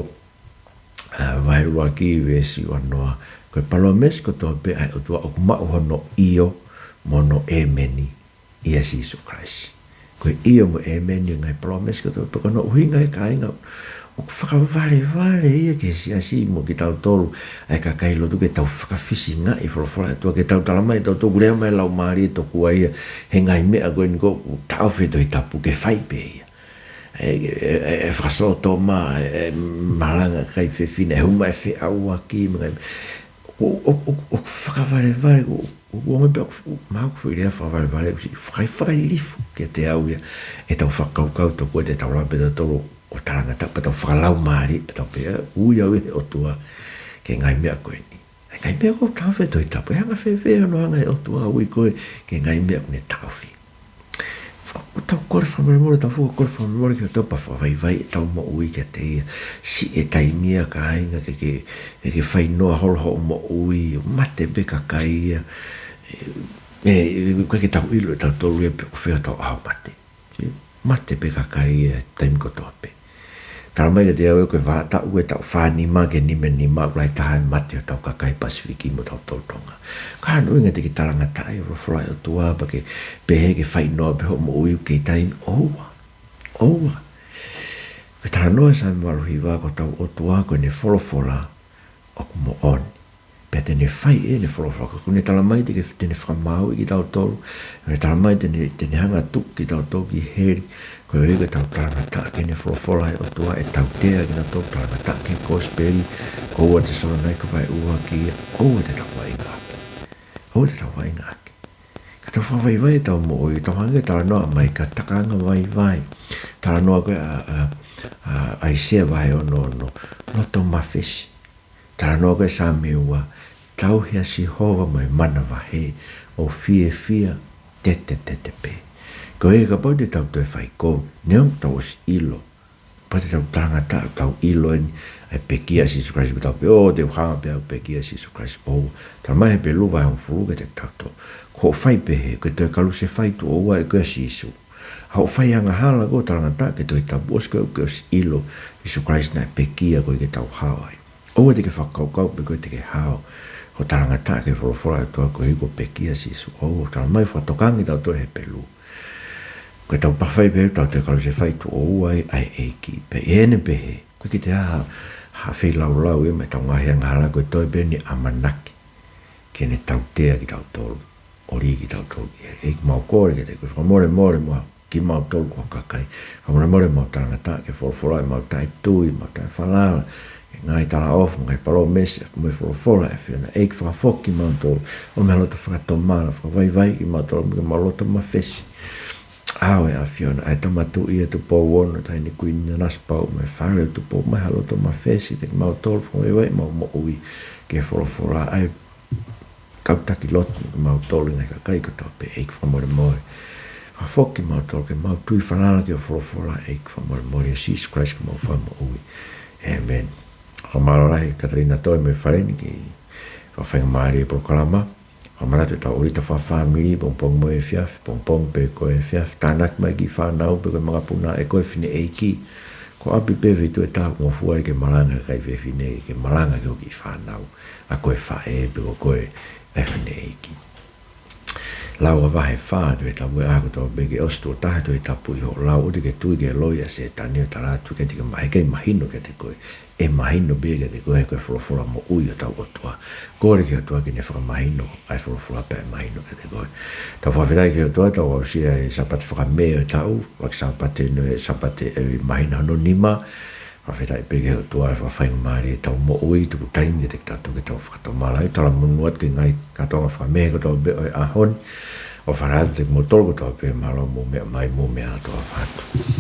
ʻa, vahe ʻuluaki veesi uanoa, ko e palōmesi kotoa pē ʻa e ʻOtua ʻoku maʻu hono ʻio mo hono ʻēmeni ʻia Sīsū Kalaisi. Ko e ʻio mo e ʻēmeni ʻo e ngaahi palōmesi kotoa pē, ko hono ʻuhinga ia, kāinga, ʻoku fakavalevale ia ki he siasi mo kitautolu ʻa e kakai lotu ke tau fakafisingaʻi e folofola ʻa e ʻOtua, ke tau talamai ʻe tautolu ʻoku lea mai e Laumālie tokua ia he ngaahi meʻa ko eni ʻoku taʻofi ʻe he Tohi Tapu ke fai pē ia. ʻE, ʻe, ʻe, ʻe fakasōtoma, ʻe, ʻe malanga kakai fefine, ʻe hū mai e feʻauaki, mo e ngaahi, ʻo, ʻo, ʻo, ʻoku fakavalevale, ʻo, ʻo, ʻo, ʻo, pea ʻoku, ʻoku maʻu ko e foʻi lea fakavalevale, ʻoku siʻi fakaifakalifu kiate au ia ʻetau fakakaukau tokua te tau lava pē tautolu ʻo talangataʻa, pea tau fakalaumālie, pea tau pehē, ʻe, ui au ʻe he ʻOtua ki he ngaahi meʻa ko eni. ʻA e ngaahi meʻa ʻoku taʻofi ʻe he Tohi Tapu, ʻe anga fēfē hono hanga ʻe he ʻOtua ʻo ui koe ki he ngaahi meʻa ʻoku ne taʻofi? Faka-, ʻoku tau kole fakamolemole, tau fuʻu kole fakamolemole ki he ʻOtua pea fakavaivai ʻetau moʻui kiate ia. Siʻi e taimi ia, kāinga, ke, ke, ke, ke fai noa holo hoʻo moʻui, ʻo mate pē kakai ia. ʻE, ʻe, ʻe, ʻikai ke tau ʻilo ʻe tautolu ia pe ko fē hotau ʻaho mate. Mate pē kakai ia he taimi kotoa pē. Talamai kiate au ʻe ko e vahaʻa taʻu ʻe taʻu fā nima ki he nima nima ʻoku lahi taha e mate hotau kakai Pasifiki mo tautolu Tonga. Ko e hā hono ʻuhinga te ke talangataʻa e folofola ʻa e ʻOtua pea ke pehē ke fai noa pē hoʻo moʻui ʻoku kei taimi? ʻOua. ʻOua. Ko e talanoa ʻa e Saame valu hiva, ko hotau ʻOtua ko ʻene folofola ʻoku moʻoni. Pea te ne fai ʻene folofola. Kuo ne talamai te ke, te ne fakamaauʻi kitautolu. Kuo ne talamai te ne, te ne hanga ʻo tuku kitautolu ki heli. Koeʻuhi ke tau talangataʻa ki heʻene folofola ʻa e ʻOtua, ʻe tautea kinautolu ʻoku talangataʻa ki he kosipeli. Ko ua Tesalonaika vahe ua ki he, ʻoua te tau vaʻinga ʻaki. ʻOua te tau vaʻinga ʻaki. Ka tau fakavaivai ʻetau moʻui, tau hangē ko e talanoa mai ka takaanga vaivai. Talanoa ko ē ʻa, ʻa, ʻa, ʻAisea vahe ono ono. Loto mafesi. Talanoa ko ē Saame ua, tauhi ʻa Sihova mo e manavahē, ʻo fiefia tetetete pē. Ko ia kapau te tau toe fai kovi, neongo ʻetau ʻosi ʻilo, pea te tau talangataʻa ʻoku tau ʻilo eni ʻa e pekia ʻa Sīsū Kalaisi, pea tau pehē, ʻō, te u hanga pē au ʻo pekia ʻa Sīsū Kalaisi. ʻOua, talamai ʻe Hepelū vahe hongofulu kiate kitautolu, ko hoʻo fai pehē, ko e toe kalusefai tuʻo ua ʻe koe ʻa Sīsū. Hoʻo fai angahala ko e talangataʻa ki he Tohi Tapu, ʻosi ko ē ʻoku ke ʻosi ʻilo ʻa Sīsū Kalaisi naʻe pekia koeʻuhi ke tau hao ai. ʻOua te ke fakakaukau pe ko e te ke hao ko e talangataʻa ki he folofola ʻa e ʻOtua koeʻuhi ko e pekia ʻa Sīsū. ʻOua, talamai, fakatokangaʻi kitautolu ʻe Hepelū, ko ʻetau fai pehē, tau toe kalusefai tuʻo ua ai ʻa e ʻEiki. Pea ʻi heʻene pehē, ʻoku ʻikai ke toe ʻi ai ha, ha feilaulau ia mei heʻetau ngaahi angahala, ko e toe pē ʻene ʻamanaki ke ne tautea kitautolu, ʻo lī kitautolu ki heli. ʻEiki, mau kole kiate koe, fakamolemole muʻa kimautolu ko ho kakai. Fakamolemole ʻemau talangataʻa ki he folofola, ʻemau taʻetui, ʻemau taʻefalala ki he ngaahi talaʻofa, ngaahi palōmesi, mo e folofola ʻa e ʻAfiona. ʻEiki, fakafoki kimautolu ʻo mei ha loto fakatomala, fakavaivaiʻi kimautolu mei heʻemau loto mafesi. ʻAo ʻe he ʻAfiona ʻa e Tama Tuʻi ʻa Tupou Ono, Taʻahine Kuini Nanasipauʻu, mo e Fale ʻo Tupou, mei ha loto mafesi kiate kimautolu, fakavaivaiʻi ʻemau moʻui ki he folofola. ʻA e kau taki lotu kimautolu, ngaahi kakai kotoa pē, ʻEiki, fakamolemole. Fakafoki kimautolu ke mau tui falala ki ho folofola, ʻEiki, fakamolemole, ʻia Sīsū Kalaisi ko homau Fakamoʻui. ʻĒmeni. Fakamālō lahi Katalina Toe mo e fale ni ki he fakafaingamālie ʻo e polokalama. Fakamanatu ʻetau ʻōlita fakafāmili, pongipongi mo e efiafi, pongipongi pe ko e efiafi, tānaki mai e kiʻi fānau pe ko e makapuna, ʻe ko e fineʻeiki, ko ʻapi pē feituʻu ʻe taha ʻoku ngofua ai ke malanga e kakai fefine, ke malanga ki hoʻo kiʻi fānau, ʻa ko e faʻē pe ko koe ʻa e fineʻeiki. Lau ʻa e vahe fā ʻo e Tohi Tapu, ʻaho kotoa pē ke ʻosi tuʻo taha e Tohi Tapu ʻi hoʻo lau, ʻoua te ke tui ki he loi ʻa Sētane ʻo tala atu ke te ke ma-, heʻikai mahino kiate koe. ʻE mahino pē kiate koe he ko e folofola moʻui ʻa hotau ʻOtua. Kole ki he ʻOtua ke ne fakamahino ʻa e folofola pea ʻe mahino kiate koe. Tau fakafetaʻi ki he ʻOtua, tau aʻusia e Sāpate fakamē ʻo e taʻu, ʻuluaki Sāpate ʻo e, Sāpate ʻo e māhina hono nima. Fakafetaʻi pē ki he ʻOtua ʻa e fakafaingamālie ʻetau moʻui, tuku taimi kiate kitautolu ke tau fakatomala. ʻOku talamonū atu ki he ngaahi kātoanga fakamē kotoa pē ʻo e ʻaho ni. ʻOfa lahi atu kiate kimoutolu kotoa pē, mālō hoʻomou meʻa mai, mou meʻa atu, ʻofa atu.